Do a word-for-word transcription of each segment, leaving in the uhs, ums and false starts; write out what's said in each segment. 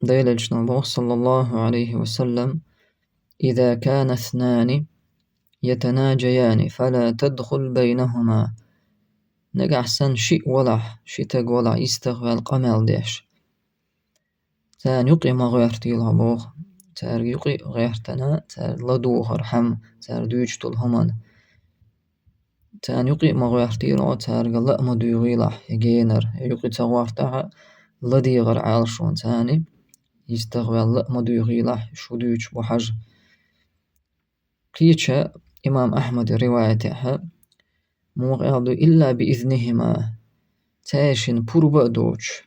Делачун боху, саллаллаху алейхи ва саллам: «إذا كان اثنان يتناجيان فلا تدخل بينهما». Нагахь санна шиъ валахь, ши таг валахь, йистах ваьлла къамел деш, царна юкъе ма гӀертийла хьо боху. Цаьрга юкъе гӀертана, цаьрга ладугӀур хьама, цара дуьйцуш долу хӀуманна. Царна юкъе ма гӀертийла хьо, цаьрга ла а ма дуьйгӀийлахь, я генара, я юкъе ца гӀортахь а, ладегӀар Ӏалашо царна, йистах ваьлла ла а ма дуьйгӀийлахь, шу дуьйцуш бу хьажа. Кхечу имам Ахьмадан риваятехь муха аьлла ду: «Илла би изнихима». Цаьршинна пурба а доцуш.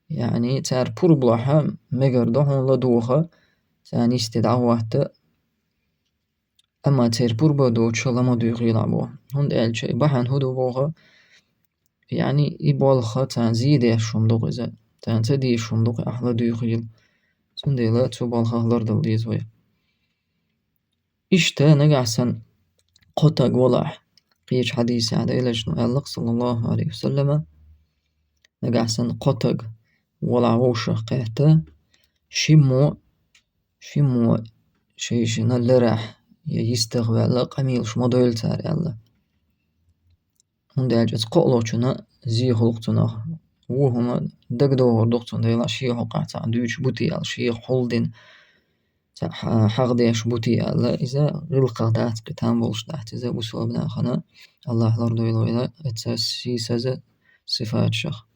Яъни, цара пурба лахь, мегар ду хьуна ладугӀа, царна йисте дӀахӀотта, амма церан пурба а доцуш ла ма дуьйгӀийлахь боху. ХӀунда аьлча и бахьана хӀун ду боху, яъни, и болх царна зе деш хӀума ду-кх иза, царна ца дезаш хӀума ду-кх ахь ладуьйгӀийла. Цундела цу балхах лардала деза вай. Иштта нагахь санна кхо таг валахь, кхечу хьадисехь Делачун аьлла-кх, саллаллаху алейхи ва саллама, нагахь санна кхо таг валахь вовшах кхетта, шиммо, шиммо шайшинна ларахь я йистах ваьлла къамелаш ма дойла цара аьлла. ХӀунда аьлча иза кхоалгӀачунна зе хуьлу-кх цунах. Вон хӀума дагадогӀур ду-кх цунна, делахь шен хьокъехь цхьаъ дуьйцуш бу те аьлла, шех хьулдина цхьаъ хьа-, хьагӀ деш бу те аьлла, иза гӀиллакхах дац, кхин там болуш дац иза, бусалба нахана, Аллахь лардойла вайна, оцу сийсаза сифаташах.